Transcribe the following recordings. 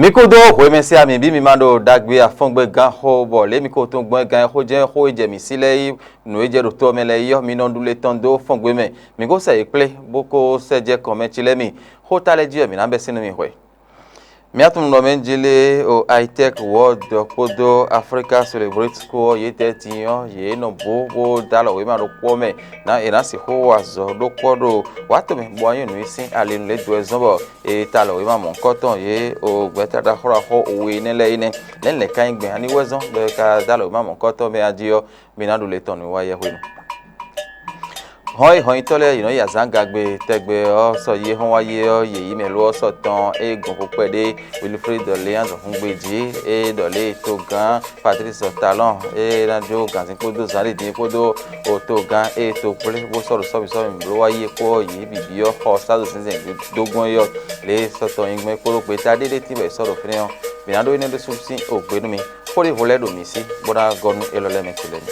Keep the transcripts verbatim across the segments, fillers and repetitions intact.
Mi kúdó hwemɛsɛ ami bí mi ma ɖo ɖagbe afɔ́ngbé gán xó bɔ lě mi ko tún gbɔn gán xó jɛ́n xó e jɛ mǐ sí lɛ́ɛ yí nǔ e jɛ ɖo to ɔ́ mɛ lɛ́ɛ yí ɔ́, mi nɔ ɖu le tɔn dó fɔ́ngbé mɛ. Mi ko sɛ yě kplé, bó ko sɛ jɛ kɔn mɛ ci lɛ́ɛ mi. Xó ta lɛ́ɛ jí wɛ mǐ ná bɛ́ sín nú mi hwɛ. Mǐ tunwun ɖɔ mɛ jí lé o Hightech World kpódó Africa Celebrate School ɔ́, yětɛ́ din ɔ́, yě nɔ bó bó dó alɔ wěma ɖokpó ɔ́ mɛ, ná è nǎ sixú wa azɔ̌ ɖó kpɔ́ ɖo wǎ tɔn mɛ, bɔ wá nyí nǔ e sín ali nǔ lɛ́ɛ dó wɛ zɔ́n bɔ è ta alɔ wěma mɔ̌hunkɔtɔn yě o gbɛ̌ta ɖaxó ɖaxó we énɛ́ lɛ́ɛ é nɛ́. Nɛ̌ lɛ̌ ka nyí gbɛn ani wɛ zɔ́n bɔ è ka dó alɔ wěma mɔ̌hunkɔtɔn mɛ a jí ɔ́, mi ná ɖu le tɔn nǔ wá yɛhwenu. Hɔn e hɔnyitɔ́ lɛ́ɛ yě nɔ yi azǎn gagbe tɛgbɛ ɔ́, sɔ yi e hɔn wá yi ɔ́, yě yi mɛ lo ɔ́ sɔ tɔn e gbɔn xo kpɛɖé Wilfrid Léandre Hungbeji e ɖɔ lě togán Patrice Talon e ná jó gǎnzin kpódó zǎnɖé din kpódó togán e tokplé bó sɔ́ ɖo sɔ́mi sɔ́mi bló wá yi é kpó ɔ́, yě bǐ byɔ́ xɔ sá ɖo zǐnzɛ́n dó gbɔn é ɔ́, lě e sɔ tɔn nyi gbɔn é kpódó gbeta ɖé ɖé tín bɔ è sɔ́ ɖo fínɛ́ ɔ́, mǐ ná ɖó énɛ́ ɖésú sín ogbe nú mi. Xó ɖěvo lɛ́ɛ ɖo mǐ sí, bó ná gɔ́ nú élɔ́ lɛ́ɛ mɛ ce lɛ́ɛ mi.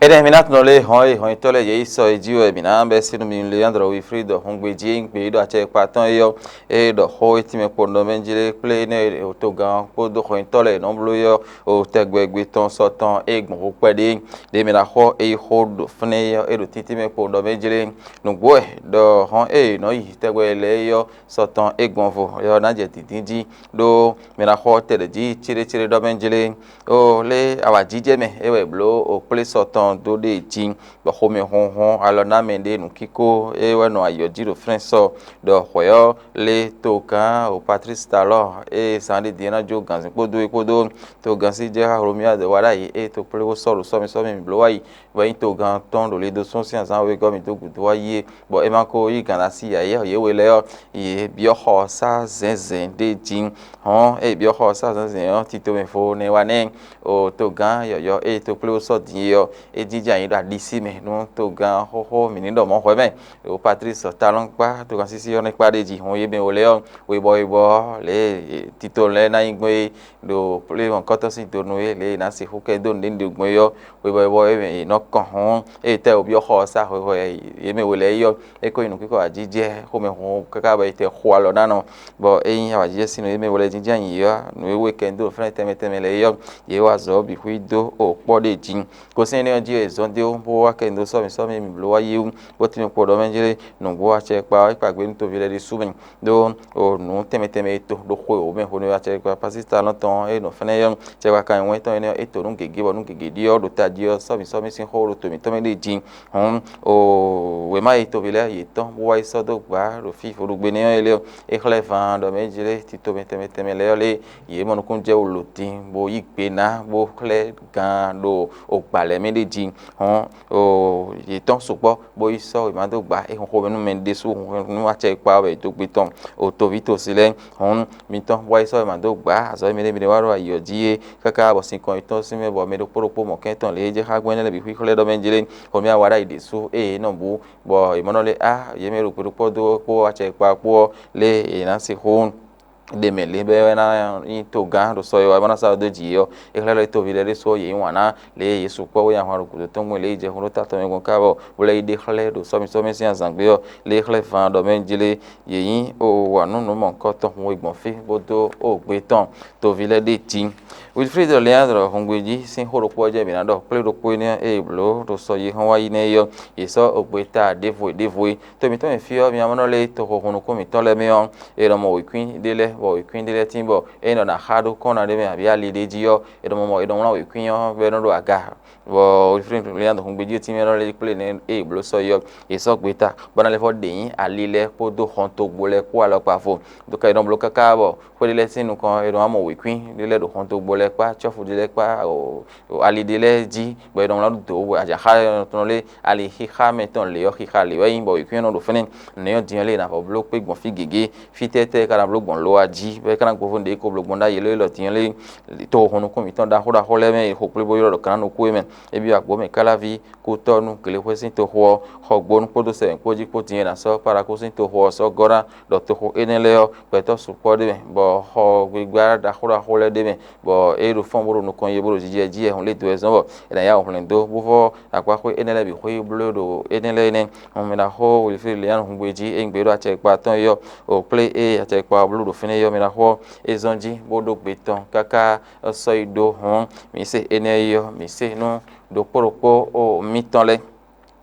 Énɛ́ mi ná tunɔ lé hɔn e hɔnyitɔ́ lɛ́ɛ yě yi sɔ é jí wɛ mǐ ná bɛ́ sín nú mi Leandro Wilfrid Hungbeji e nyí gbeyíɖɔ acɛkpa tɔn é ɔ́, é ɖɔ xó e tínmɛ kpo nɔ mɛ jí lé kplé énɛ́ e togán ɔ́ kpódó hɔnyitɔ́ lɛ́ɛ e nɔ́ bló é ɔ́, o tɛgbɛ gbe tɔn sɔ tɔn e gbɔn xo kpɛɖé ɖě mǐ ná xɔ é yi xó ɖo fínɛ́ é ɔ́, é ɖo títínmɛ kpo nɔ mɛ jí lé. Nǔgbó wɛ ɖɔ hɔn e è nɔ́ yi tɛgbɛ lɛ́ɛ é ɔ́, sɔ tɔn e gbɔn vo ɔ́ ná jɛ dǐndín jí, ɖó mǐ ná xɔ tɛɖɛ̌ jí céɖécéɖé ɖɔ mɛ jlé. O lé awǎjijɛ mɛ é wɛ blǒ o kplé sɔ tɔn dó ɖe jí, bɔ xomɛ hɔnhɔn alɔ ná mɛ ɖé nǔkíkó é wɛ nɔ ayǐ ɔ́ jí ɖo flɛ́n sɔ, ɖɔ hwɛ̌ ɔ́ lé togán o Patlísi Talɔ́ɔ e zǎn ɖé din é ná jó gǎnzin kpódó é kpódó togán sí jɛ xá Hlomia dó wá ɖ'ayǐ é to kplé bó sɔ́ ɖo sɔ́mi sɔ́mi mǐ bló wá yi. Bɔ é nyí togán tɔn ɖo Lidosɔ́ sín azǎn wegɔ́ mǐ dó gǔdo wá yi é, bɔ é ma ko yí gǎn ná sí yǎyá yě we lɛ́ɛ ɔ́, yě byɔ́ xɔ ɔ́ sá zɛ̌nzɛ̌n ɖé jí. Hɔn ée byɔ́ xɔ ɔ́ sá zɛ̌nzɛ̌n ɔ́, tito mɛ vo nɛ́ wá nɛ́ o togán yɔ̌yɔ́ ée tokpléwú sɔ́ din é ɔ́, é jínjɔ́n ayǐ ɖo aɖisí mɛ nú togán xóxó mǐ ní ɖɔ mɔ̌ hwɛ mɛ. O Patlísi Talɔ́n kpá togán sísí ɔ́ nɛ́ kpá ɖ'é jí. Hɔn yě mɛ wo lɛ́ɛ ɔ́, webɔ webɔ ɔ́, lě e tito lɛ́ɛ ná nyí gbɔn é ɖo plé mɔ̌hunkɔtɔn sín donu é, lě e è nǎ sixú kɛ dó nǔɖé nǔɖé gbɔn é ɔ́, webɔ webɔ é mɛ è nɔ kɔn hɔn ée tɛ́ wǒ byɔ́ xɔ ɔ́ sá hwɛhwɛ yě mɛ we lɛ́ɛ é ɔ́, é ko nyí nǔkínkɔ́n awǎjijɛ xomɛ hɔn káká bɔ è tɛ xo alɔ ná nɔ, bɔ é nyí awǎjijɛ sín nǔ e mɛ we lɛ́ɛ jínjɔ́n ayǐ ɔ́, nǔ e wú è kɛ dó nǔ fɛ́nɛ́ tɛnmɛ tɛnmɛ lɛ́ɛ é ɔ́, yě wa azɔ̌ ɔ́ bǐ xwí dó o kpɔ́ ɖé jí. Gosɛ́n énɛ́ ɔ́ jí wɛ è zɔ́n dó bó wá kɛ dó sɔ́mi sɔ́mi mǐ bló wá yi wú, bó tín mɛ kpo ɖɔ mɛ jlé nǔgbó acɛkpa ɔ́ é kpa gbé nú toví lɛ́ɛ ɖésú mɛ. Ɖó o nǔ tɛnmɛ tɛnmɛ e to ɖo xwe wǒ mɛ hwenu e acɛkpa Pasíta nɔ tɔn e nɔ fɛ́nɛ́ yɔ́ cɛkpa kan nyɛ tɔn énɛ́ ɔ́, é to nǔ gěgé bɔ nǔ gěgé ɖíe ɔ́ ɖo tají ɔ́ sɔ́mi sɔ́mi sín xó ɖo to mǐtɔn mɛ ɖé jí. Hɔn o wěma e toví lɛ́ɛ yětɔn bó wá yi sɔ́ dó gbǎ ɖo fí vodúgbe nɛ́ ɔ́ é lé ɔ́, é xlɛ́ van ɖɔ mɛ jlé tito mɛ tɛnmɛ tɛnmɛ lɛ́ɛ ɔ́ lé yě mɔ nukúnnú jɛ wú lǒ dín bó yí gbe ná bó xlɛ́ gan ɖo o gbǎ lɛ́ɛ mɛ ɖé jí. Hɔn o yětɔn sukpɔ́ bó yi sɔ́ wěma dó gbǎ é hun xomɛ nú mɛ ɖésú hun nú acɛ e kpa wɛ è dó gbe tɔn o toví tosi lɛ́ɛ. Hɔn mitɔn bó wá yi sɔ́ wěma dó gbǎ azɔ̌ e mɛ ɖé mɛ ɖé wá ɖo ayǐ ɔ́ jí é káká bɔ sinkɔn yětɔn sín mɛ bɔ mɛ ɖokpó ɖokpó mɔ kɛn tɔn lě e jɛ xá gbɛn énɛ́ lɛ́ɛ bǐ xwíxwlɛ́ ɖɔ mɛ jlé hɔn mì awa ɖ'ayǐ ɖésú ée yě nɔ bú bɔ è mɔ nɔ lé á yě mɛ ɖo gbe ɖokpó dó kpó acɛ e kpa kpó ɔ́ lé è nǎ sixú ɖe mɛ lě bɔ é wɛ ná nyí togán ɖo sɔ e wa é ma ná sá dó jǐ é ɔ́, é xlɛ́ ɖɔ é toví lɛ́ɛ ɖésú ɔ́, yě yí wǎn ná lě e yě sukpɔ́ bó nyi ahwan ɖo gǔdo tɔn gbɔn lě e jɛ hun ɖó ta tɔn mɛ gbɔn ká bɔ bó lɛ́ yi ɖe xlɛ́ ɖo sɔ́mi sɔ́mi sín azǎngbe ɔ́, lě e xlɛ́ van ɖɔ mɛ jlé yě nyí o wa nú nǔ mɔ̌hunkɔtɔn hun e gbɔn fí bó dó o gbe tɔn toví lɛ́ɛ ɖe jí. Wilfrid Leandre Hungbeji sín xó ɖokpó ɔ́ jɛ mǐ ná ɖɔ kplé ɖokpó énɛ́ e è blǒ ɖo sɔ yi hɔn wá yi nɛ́ é ɔ́, yě sɔ́ o gbeta ɖěvo e ɖěvo é. To mǐtɔn e fí ɔ́, mi ma nɔ lé toxo hun nukún mǐtɔn lɛ́ɛ mɛ ɔ́, è nɔ mɔ wěkwín ɖé lɛ́ɛ, bɔ wěkwín ɖé lɛ́ɛ tín bɔ é nɔ ɖo axá ɖó kɔ́nna ɖé mɛ abǐ ali ɖé jí ɔ́, è nɔ mɔ è nɔ wlán wěkwín ɔ́ bɔ é nɔ ɖo aga. Bɔ Wilfrid Leandre Hungbeji e tínmɛ nɔ lé kplé nɛ́ e è blǒ sɔ yi ɔ́, è sɔ́ gbeta bɔ ná lɛ́ vɔ́ ɖe nyǐ ali lɛ́ɛ kpódó xɔntogbo lɛ́ɛ kpó alɔkpa vo. Dó ká è nɔ bló káká bɔ xwé ɖé lɛ́ɛ sín nukɔn è nɔ wá mɔ wěkwín ɖé lɛ́ɛ ɖo xɔntogbo lɛ́ɛ kpá, cɔ́fu ɖé lɛ́ɛ kpá, o, o ali ɖé lɛ́ɛ jí, bɔ è nɔ wlán ɖó dǒ bɔ azǎn xá tɔn lé ali xixa mɛ tɔn lě ɔ́, xixa lě wɛ nyí bɔ wěkwín ɔ́ nɔ ɖo fɛ́nɛ. Nɛ̌ ɔ́ din ɔ́ lé è nǎ vɔ bló kpé gbɔn fí gěgé, fítɛ́tɛ́ è ka ná bló gbɔn lo wá jí bɔ é ka ná gbɔfó ɖě ko bló gbɔn ɖ'ayǐ élɔ́ élɔ́ din lé toxo nukún mǐtɔn ɖaxó ɖaxó lɛ́ɛ mɛ e xo kplé bó ylɔ́ ɖɔ Kananu kú é mɛ. É byɔ́ agbǒ mɛ Káláví kútɔ́ nú Glexwé sín toxo ɔ́, xɔgbónu kpódó sɛmɛ kpó jí kpó din e è nǎ sɔ́ Palakú sín toxo ɔ́ sɔ́ gɔ́ ná ɖɔ toxo énɛ́ lɛ́ɛ ɔ́, gbɛtɔ́ sukpɔ́ ɖ'é mɛ, bɔ xɔ gbígbá ɖaxó ɖaxó lɛ́ɛ ɖ'é mɛ, bɔ é ɖo fɔ́n bó ɖo nukɔn yi bó ɖo jijɛ jí wɛ hun lě dó wɛ zɔ́n bɔ è nǎ yá wǔ hwlɛ́n dó, bó vɔ́ akpáxwé énɛ́ lɛ́ɛ bǐ xwé bló ɖo énɛ́ lɛ́ɛ nɛ́. Mɛ ɖaxó Wiliflídu Lianu hun gbe jí é nyí gbe ɖo acɛkpa tɔn é ɔ́, o kplé e acɛkpa ɔ́ bló ɖo fínɛ́ é ɔ́, mɛ ɖaxó ɔ́, é zɔ́n jí bó ɖó gbe tɔn káká sɔ́ yi ɖó hɔn mǐ se énɛ́ é ɔ́, mǐ se nú ɖokpó ɖokpó o mitɔn lɛ́ɛ.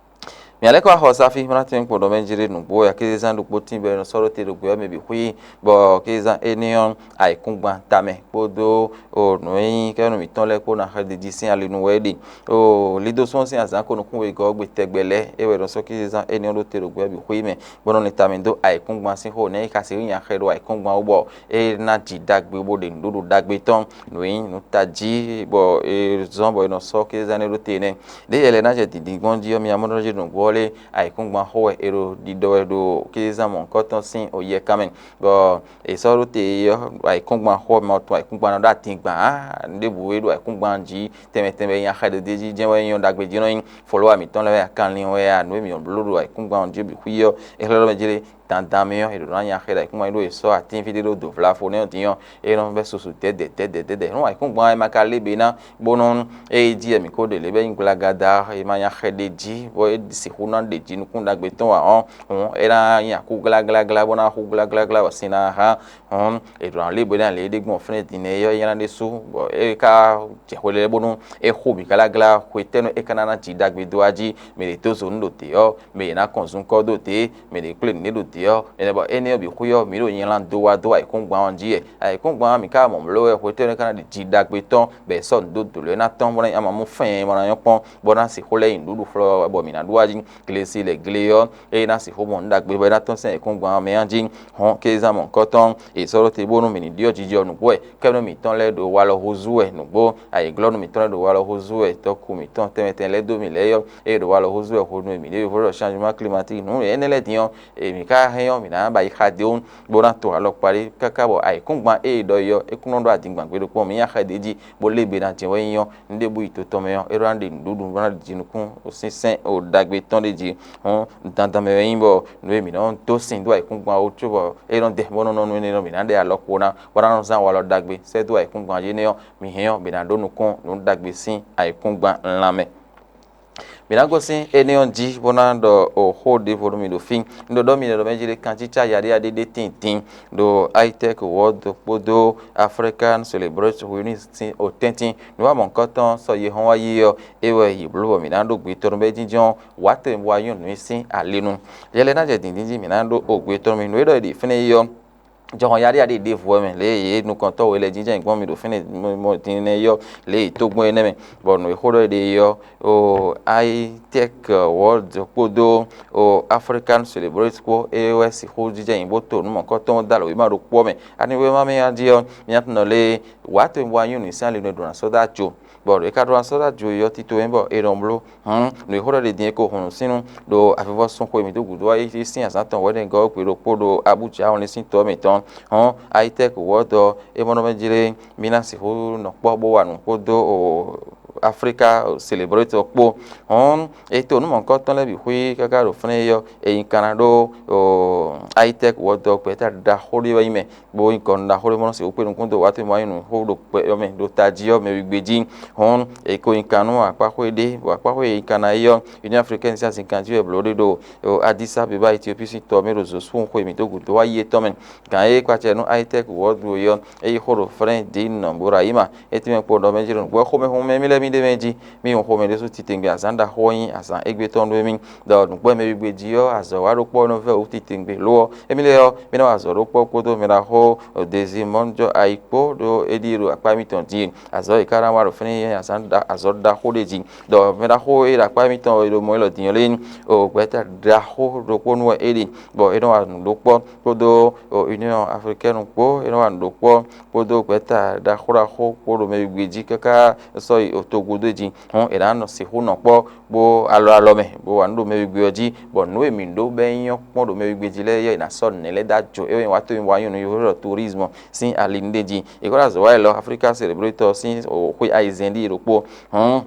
Mǐ lɛ́ kɔ wá xɔ Safi, mlá tɛ́ntin kpɔ́n ɖɔ mɛ jlé nǔgbó wɛ, akézezán ɖokpó tín bɔ è nɔ sɔ́ ɖó te ɖo gbě ɔ́ mɛ bǐ xwí, bɔ akézezán énɛ́ ɔ́, ayǐkúngban tamɛ kpódó o nǔ e nyí kɛ́nú mǐtɔn lɛ́ɛ kpó ná xɛ ɖ'é jí sín ali nu wɛ é ɖe. O Lidosún ɔ́ sín azǎn ko nukún wegɔ́ ɔ́ gbe tɛgbɛ lɛ́ɛ é wɛ è nɔ sɔ́ akézezán énɛ́ ɔ́ ɖó te ɖo gbě ɔ́ bǐ xwí mɛ, bó nɔ́ lin tamɛ dó ayǐkúngban sín xó nɛ̌ é ka sixú nyi axɛ ɖo ayǐkúngban wú bɔ é ná ji ɖagbe bó ɖe nǔɖuɖu ɖagbe tɔn, nǔ e nyí nǔ tají bɔ è zɔ́n bɔ è nɔ sɔ́ kézán é ɖó te nɛ́. Ɖěe yɛ lɛ́ɛ ná jɛ dǐndín gbɔn jí ɔ́, mi amɔ́ nɔ jí nǔgbó ɔ́ lé ayǐkúngban xó wɛ è ɖo ɖiɖɔ wɛ ɖo kézán mɔ̌hunkɔtɔn sín oyɛ́kan mɛ, bɔ è sɔ́ ɖó te ɔ́, ayǐkúngban xó ɔ́ mɛ ɔ́ tɔn ayǐkúngban ná ɖó atingban ǎ, nǔɖěbǔ e ɖo ayǐkúngban jí tɛnmɛ tɛnmɛ e nyi axɛ ɖé jí jɛ́n wɛ nyí ɔ́ ɖagbe jí nɔ nyí. Folówa mǐtɔn lɛ́ɛ wɛ a, kanlin wɛ a, nǔ e mǐ bló ɖo ayǐkúngban ɔ́ jí bǐ xwí ɔ́, é xlɛ́ ɖɔ mɛ jlé dandan mɛ ɔ́, è ɖǒ ná nyi axɛ ɖo ayǐkúngban ɔ́ ɖó è sɔ́ atínví ɖé ɖó dǒvlafo nɛ́ ɔ́ din ɔ́, é nɔ vɛ́ susu dɛ̌dɛ̌ dɛ̌dɛ̌ dɛ̌dɛ̌. Nú ayǐkúngban ɔ́ è ma ka lé bǐ ná, bónú ée jí wɛ mǐ ko ɖe lě bɔ é nyí gblagadá, è ma nyi axɛ ɖé jí, bɔ é sixú ná ɖe jí nukún ɖagbe tɔn ǎ ɔ́, hǔn é ná nyi akú glágláglá bó ná xú glágláglá bɔ sin ná hán. Hɔn è ɖǒ ná lé bɔ é ná lě e ɖe gbɔn fínɛ́ din é ɔ́, é ná ɖésú, bɔ é ka jɛ xwe lɛ́ɛ bónú é xo mǐ káláglá. Xwetɛ́nu é ka ná ná jǐ ɖagbe dó wá jí? Mɛ ɖě dó zo nǔ ɖo dě ɔ́, mɛ ɖě ná kɔn zunkɔ́ dó dě, mɛ ɖě kplé nǔɖé ɖo dě ɔ́, énɛ́ bɔ énɛ́ ɔ́ bǐ xwé ɔ́, mǐ ɖo nylá dó wá dó ayǐkúngban ɔ́ jí wɛ. Ayǐkúngban ɔ́, mǐ ka mɔ bló wɛ xwetɛ́nu é ka ná ɖi jǐ ɖagbe tɔn, bɔ è sɔ́ nǔ dó dǒ lɛ́ɛ ná tɔ́n bó ná nyí ama mú fɛ́n e ma ná nyɔ́ kpɔ́n, bɔ ná sixú lɛ́ nyi nǔɖuɖu flɔ́ bɔ mǐ ná ɖu wá jí. Glesi lɛ gle ɔ́, ée ná sixú mɔ nǔ ɖagbe bɔ é ná tɔ́n sín ayǐkúngban ɔ́ mɛ ɔ́ jí. Hɔn kézán mɔ̌hunkɔtɔn, è sɔ́ ɖó te bónú mǐ ní ɖyɔ́ jijɛ ɔ́ nǔgbó wɛ, kɛ́nú mǐtɔn lɛ́ɛ ɖo walɔ húzú wɛ nǔgbó, ayǐglɔ́nú mǐtɔn lɛ́ɛ ɖo walɔ húzú wɛ, tɔkun mǐtɔn tɛnmɛ tɛnmɛ lɛ́ɛ dó mǐ lɛ́ɛ ɔ́, ée ɖo walɔ húzú wɛ hwenu e mǐ ɖe yovo ɖɔ changement climatique nǔ énɛ́ lɛ́ɛ din ɔ́, è mǐ ka hɛn ɔ́, mǐ ná ba yi xa dó bó ná to alɔ kpaɖé káká bɔ ayǐkúngban e è ɖɔ é ɔ́, é kún nɔ ɖó adingban gbe ɖokpó mǐ nyi axɛ ɖě jí, bó lé gbe ná jɛ́n wɛ nyí ɔ́, nǔɖé bú yi to tɔn mɛ ɔ́, é ɖó ná ɖe nǔɖuɖu bó ná ɖi jinukún sínsɛ́n o ɖagbe tɔn ɖé jí. Hɔn dandan mɛ wɛ nyí bɔ nǔ e mǐ nɔ dó sin dó ayǐkúngban wú cóbɔ é nɔ dɛ bó nɔ nɔ nú énɛ́ ɔ́, mǐ ná ɖe alɔ kpo ná, bó ná nɔ zán walɔ ɖagbe sɛ́ dó ayǐkúngban jí énɛ́ ɔ́, mǐ hɛn ɔ́, mǐ ná ɖó nukún nǔ ɖagbe sín ayǐkúngban lanmɛ. Mǐ ná gosín énɛ́ ɔ́ jí bó ná ɖɔ o xó ɖěvo nú mì ɖo fí. Un ɖo ɖɔ mi ɖɔ mɛ jí ɖé kancícá yaɖéyaɖé ɖé tíin din ɖo Aitek World kpódó African Celebrate Reunion sín o tɛ́ntin. Nǔ wa mɔ̌hunkɔtɔn sɔ yi hɔn wá yi ɔ́, é wɛ yi bló bɔ mǐ ná ɖó gbe tɔn bɛ́ jínjɔ́n wǎ to e un wa nyɔ́ nǔ nyi sín ali nu. Yɛ lɛ́ɛ ná jɛ dǐndín jí mǐ ná ɖó o gbe tɔn mì nǔ e ɖɔ è ɖi fínɛ́ yi ɔ́. Jɔhɔn yaɖíyaɖí ɖěvo wɛ mɛ lě e yě nukɔntɔ́ we lɛ́ɛ jínjɔ́n gbɔn mì ɖo fínɛ́ mɔ din nɛ́ yɔ lě e tó gbɔn énɛ́ mɛ, bɔ nǔ e xó ɖɔ é ɖe é ɔ́, o Aitek World kpódó o African Celebrate kpó é wɛ sixú jínjɔ́n nyi bó to nǔ mɔ̌kɔtɔn dó alɔ wěma ɖokpó ɔ́ mɛ. Ani wěma mɛ ɔ́ jí ɔ́, mía tɔn nɔ lě e wǎ to e un wa nyí nǔ sín ali nɔ e ɖǒ ná sɔ́ dó ajo, bɔ è ka ɖó ná sɔ́ dó ajo e ɔ́ tito wɛn bɔ è nɔ bló. Hǔn nǔ e xó ɖɔ ɖe din é ko hun nǔsínnú ɖo avivɔsun xwe mǐ dó gǔdo wá yi sín azǎn tɔn wɛ̌nɛgɔ́ gbe ɖokpó ɖo Abuja wlin sín to ɔ́ mǐtɔn. Hɔn Aitek World ɔ́, é mɔ nɔ mɛ jlé mì ná sixú nɔ kpɔ́ bó wa nǔ kpódó o Afrika Celebrate ɔ́ kpó. Hɔn è to nǔ mɔ̌hunkɔtɔn lɛ́ɛ bǐ xwí káká ɖo fínɛ́ é ɔ́, è nyi kanna ɖó o Aitek World ɔ́, gbɛ̌ta ɖaxó ɖé wɛ nyí mɛ. Bó nyí gɔnu ɖaxó ɖé bó nɔ́ sixú kpé nukún dó wǎ to e ma nyí nǔxó ɖo kpɛ ɔ́ mɛ ɖo tají ɔ́ mɛ wigbe jí. Hɔn è ko nyi kan nú akpáxwé ɖé, bɔ akpáxwé e nyi kan ná é ɔ́, Union Africaine sín azinkan jí wɛ blǒ ɖé ɖo Addis Abeba Ethiopie sín tɔ mɛ ɖo zǒsún xwe mǐtɔn gǔdo wá yi étɔn mɛ. Gǎn e kpacɛ nú Aitek World é ɔ́, é yi xó ɖo Frɛ́n Din Borahima, é tɛ́nmɛ kpo ɖɔ mɛ jí ɖo nǔgbó xomɛ xomɛ mì lɛ́ɛ mì ɖ'é mɛ jí. Mì hun xomɛ ɖésú titewungbe azǎn ɖaxó ɔ́ nyí azǎn égbé tɔn nú émí, ɖɔ nǔgbó e mɛ wigbe jí ɔ́, azɔ̌ wa ɖokpó ɔ́ nɔ vɛ́ wǔ titewungbe. Lo ɔ́, émí lɛ́ɛ ɔ́, mì nɔ wa azɔ̌ ɖokpó kpódó mɛɖaxó Dezimɔ́njɔ Ayi kpó ɖó é ɖíe ɖo akpá mitɔn din. Azɔ̌ e ka ná wa ɖo fínɛ́ nyí azǎn ɖa- azɔ̌ ɖaxó ɖé jí, ɖɔ mɛɖaxó e ɖo akpá mitɔn e ɖo mɔ élɔ́ din ɔ́ lé nyí o gbɛ̌ta ɖaxó ɖokpónú wɛ é ɖe, bɔ é nɔ wa nǔ ɖokpó kpódó o Union Africaine kpó, é nɔ wa nǔ ɖokpó kpódó gbɛ̌ta ɖaxó ɖaxó kpó ɖo mɛ wigbe jí káká sɔ́ yi o togodo jí, hɔn è nǎ nɔ sixú nɔ kpɔ́ bó alɔ alɔ mɛ, bó wa nǔ ɖo mɛwigbe ɔ́ jí, bɔ nǔ e mǐ ɖó bɔ é nyɔ́ kpɔ́n ɖo mɛwigbe jí lɛ́ɛ ɔ́, è nǎ sɔ́ nǔ lɛ́ɛ ɖó ajo. É wɛ nyí wǎ to e mi wa nyí nǔ yǒyó ɖɔ tourisme sín ali nú ɖé jí. È ko ɖo azɔ̌ wa élɔ́, Afrika Celebrate ɔ́ sín xwe ayizɛ́n ɖíe ɖokpó. Hɔn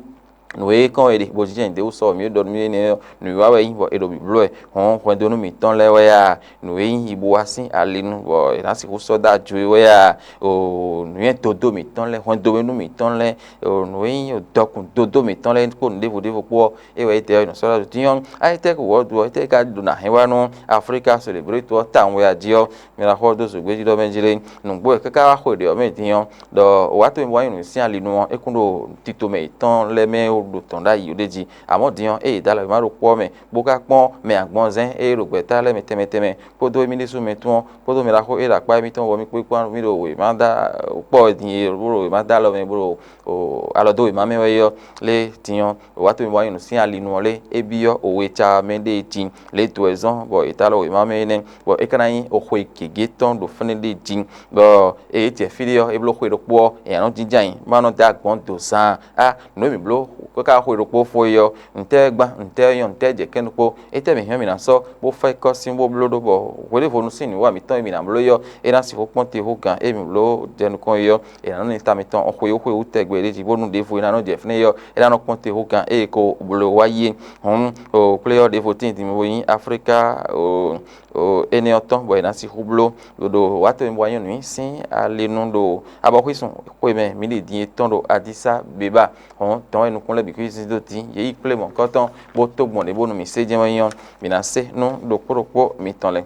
nǔ e kɔn è ɖe bó jínjɔ́n nyi dě wú sɔ mǐ e ɖɔ nú mì énɛ́ ɔ́, nǔwiwa wɛ é nyí, bɔ è ɖo bǐbló wɛ. Hɔn hwɛndonu mǐtɔn lɛ́ɛ wɛ a, nǔ e nyí yi bo wá sín ali nu, bɔ è nǎ sixú sɔ́ dó ajo é wɛ a, o nǔnywɛ́ dodó mǐtɔn lɛ́ɛ, hwɛndomɛnú mǐtɔn lɛ́ɛ, o nǔ e nyí dɔkun dodó mǐtɔn lɛ́ɛ kpó nǔ ɖěvo ɖěvo kpó ɔ́, é wɛ étɛ́ ɔ́ è nɔ sɔ́ ɖó ajo. Din ɔ́, ayɛtɛ́ wǒ ɔ́ do ɔ́, étɛ́ ka ɖo nǎ hɛn wá nú Afrika Celebrate ɔ́ tawun wɛ a jí ɔ́, mi ná xɔ dó zǒgbéjí ɖɔ mɛ jí lé. Nǔgbó wɛ káká wá xwe ɖě ɔ́ mɛ din ɔ́, ɖɔ wǎ to e mi wá nyi nǔ sín ali nu ɔ́, é kún ɖo tito mɛ yětɔn lɛ́ɛ mɛ ɖo tɔn ɖ'ayǐ ɖé jí. Amɔ̌ din ɔ́, ée yě dó alɔ yě má ɖo kpɔ́ mɛ, bó ka kpɔ́n mɛ agbɔnzɛ́n e ɖo gbɛ̌ta lɛ́ɛ mɛ tɛnmɛ tɛnmɛ, kpódó émí ɖésú mɛ tɔn ɔ́, kpódó mɛ ɖaxó e ɖo akpá émítɔn wú ɔ́, mì kpó kpán mì ɖo wěma da kpɔ́ din e bó ɖo wěma da alɔ mɛ bó ɖo o alɔ dó wěma mɛ wɛ é ɔ́, lé din ɔ́, wǎ to e mi wá nyi nǔ sín ali nu ɔ́ lé, é byɔ́ owe ca mɛ ɖée jí. Lě dó wɛ zɔ́n bɔ è ta lɔ wěma mɛ énɛ́, bɔ é ka ná nyí oxwe gěgé tɔn ɖo fɛ́nɛ ɖé jí, bɔ eye jɛ fí ɖé ɔ́, é bló xwe ɖokpó ɔ́, è nǎ nɔ jínjɔ́n ayǐ, má nɔ dó agbɔ̌n do zaan. Á, nǔ e mǐ bló káká xwe ɖokpó fó é ɔ́, ntɛ́ gbán, ntɛ́ nyɔ́, ntɛ́ jɛ kɛ́n ɖokpó, étɛ́ mǐ hɛn mǐ ná sɔ́ bó fá kɔ́ sín bó bló ɖó, bɔ hweɖěvonu sín nǔwiwa mǐtɔn e mǐ ná bló é ɔ́, é ná sixú kpɔ́n te hú gǎn e mǐ bló jɛ nukɔn é ɔ́, è nǎ nɔ nyi ta mitɔn xweyíxweyí tɛgbɛ ɖé jí, bónú ɖěvo e ná nɔ jɛ fínɛ́ é ɔ́, é ná nɔ kpɔ́n te hú gǎn e è ko bló wá yi é. Hǔn, o kplé ɔ́ ɖěvo tíin din bó nyí Aflíka o o énɛ́ ɔ́ tɔn, bɔ è nǎ sixú bló ɖo wǎ to e mi wá nyɔ́ nǔ nyi sín ali nu ɖo abɔxwísun xwe mɛ mǐ ɖi din e tɔn ɖo Adísá Bebá. Hɔn dɔn e nukún lɛ́ɛ bǐ kú zín dó dín, yě yi kplé mɔ̌hunkɔtɔn bó tó gbɔn ɖě bónú mǐ sé jɛ́n wɛ nyí ɔ́, mǐ ná sé nú ɖokpó ɖokpó mitɔn lɛ́ɛ.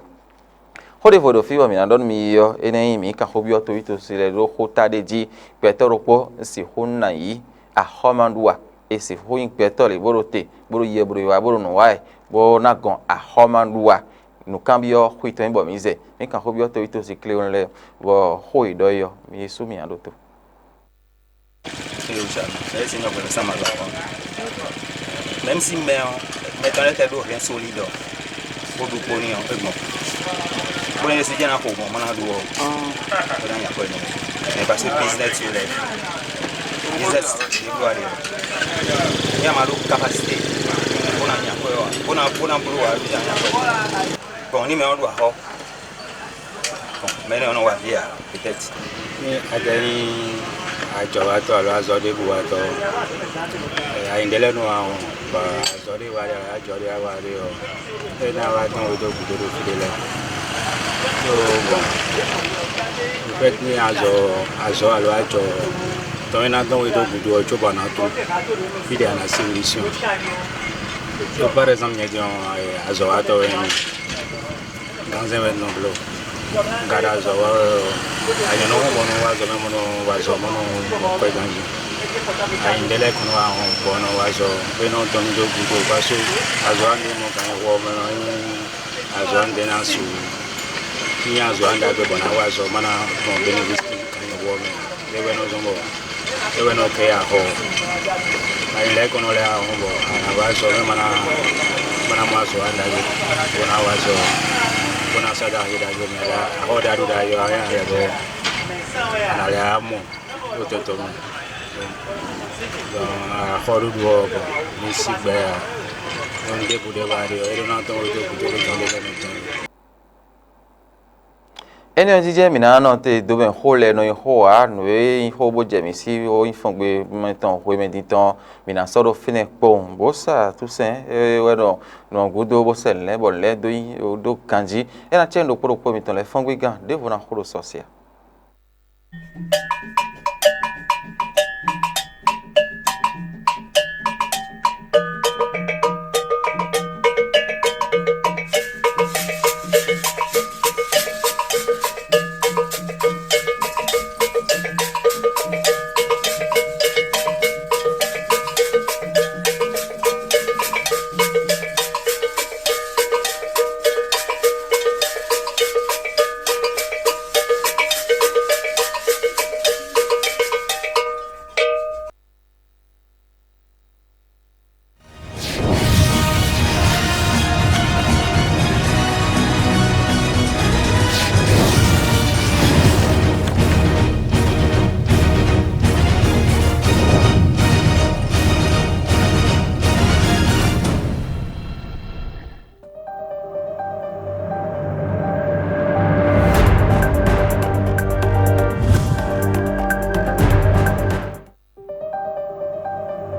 Xó ɖěvo ɖo fí bɔ mǐ ná ɖɔ nú mi yi ɔ́, é nɛ́ nyí mǐ kanxóbyɔ́ toví tosi lɛ́ɛ ɖó xó ta ɖé jí, gbɛtɔ́ ɖokpó sixú ná yí axɔ́ ma ɖu a? È sixú nyí gbɛtɔ́ lě bó ɖo te, bó ɖo yɛ, bó ɖo yi wá, bó ɖo nǔ wa wɛ, bó ná gɔn axɔ́ ma ɖu a? Nǔkanbyɔ́ xwetɔn nyí bɔ mǐ zɛ. Mǐ kanxóbyɔ́ toví tosi kléwún lɛ́ɛ, bɔ xó e ɖɔ é ɔ́, mi Yesú mǐ ná ɖótó. Mɛ si nyɔ gbɛmɛ sama lɔ kɔn. Même si mɛ ɔ́, mɛ tɔn lɛ́ɛ tɛ ɖó rien solide ɔ, bó ɖu kpo n'i ɔ́, é gbɔn. Bó nɛ́ ɖésú jɛ́n ná xo gbɔn, má ná ɖu ɔ́, é ná nya kɔ n'i. Mais parce que business you lɛ, business you do are. Ní a ma ɖó capacité, bó ná nya kɔ ɔ́, bó ná bó ná bló ɔ́, bó ná nya kɔ. Bon, ní mɛ ɔ́ ɖu axɔ. Mɛ̌ nɔ nɔ wa fí a? Peut-être. Ní a jɛ nyí ajɔ̌watɔ́ alo azɔ̌ ɖěbǔwatɔ́, ayi ɖé lɛ́ɛ nɔ wa wɔn, bɔ azɔ̌ ɖé wa ɖé alo ajɔ̌ ɖé wa ɖé ɔ́, é ná wá dɔn we dó gǔdo ɖo fí ɖé lɛ́ɛ. Tó gbɔn, peut-être ní azɔ̌ azɔ̌ alo ajɔ̌ tɔn é ná dɔn we dó gǔdo ɔ́ cóbɔ a nǎ tunwun fí ɖě a nǎ sí mission. Tó par exemple nyɛ din ɔ́, azɔ̌watɔ́ wɛ nyí mì. Gǎnzɛ́n wɛ un nɔ bló. Un ka ɖo azɔ̌ wa wɛ ɔ́, anyɔ̌nɔ́ bɔ nɔ wa azɔ̌ mɛ, mɔ nɔ wa azɔ̌, mɔ nɔ mɔ kwɛ́ ganjí. Ayi ɖé lɛ́ɛ kɔn nɔ wa hɔn bɔ nɔ wa azɔ̌, bó nɔ dɔn mì dó gúdo, parce que azɔ̌ wa ɖé mɔ gǎn wɔ mɛ nɔ nyí azɔ̌ wa ɖé ná su. Nyí azɔ̌ wa ɖagbe bɔ ná wa azɔ̌, má ná mɔ bénéfice gǎn wɔ mɛ. É wɛ nɔ zɔ́n bɔ é wɛ nɔ kɛ axɔ. Ayi lɛ́ɛ kɔnɔ lɛ́ɛ ahɔn bɔ a nǎ wá azɔ̌ mɛ, ma ná ma ná mɔ azɔ̌ wa ɖagbe, bó ná wá azɔ̌, bó ná sɔ́ ɖagbe ɖagbe mɛ lɛ́ɛ. Axɔ ɖaɖu ɖagbe wá yá yɛ bɔ a nǎ lɛ́ á mɔ ɖo tɔtɔ mɛ. Axɔɖuɖu ɔ́ bɔ mi sí gbɛ ǎ. Nɔ ɖěbǔ ɖé wá ɖe ɔ́, é ɖó ná tɔ́n wéjɔ gǔdo ɖé tɔn ɖé lɛ́ɛ mɛ tɔn. Énɛ́ ɔ́ jijɛ mǐ ná nɔ te dó mɛ xó lɛ́ɛ nɔ nyi xó ǎ, nǔ e nyí xó bó jɛ mǐ sí ɔ́ nyí fɔngbe mɛ tɔn hwemɛ din tɔn. Mǐ ná sɔ́ ɖó fínɛ́ kpowun, bó sa túsɛn e wɛ nɔ nɔ gúdo bó sɛ nǔ lɛ́ɛ bɔ nǔ lɛ́ɛ dó nyí ɖó ganjí. É ná cɛ́ nǔ ɖokpó ɖokpó mitɔn lɛ́ɛ fɔ́ngbígán ɖěvo ná xo ɖo sɔ́ se ǎ.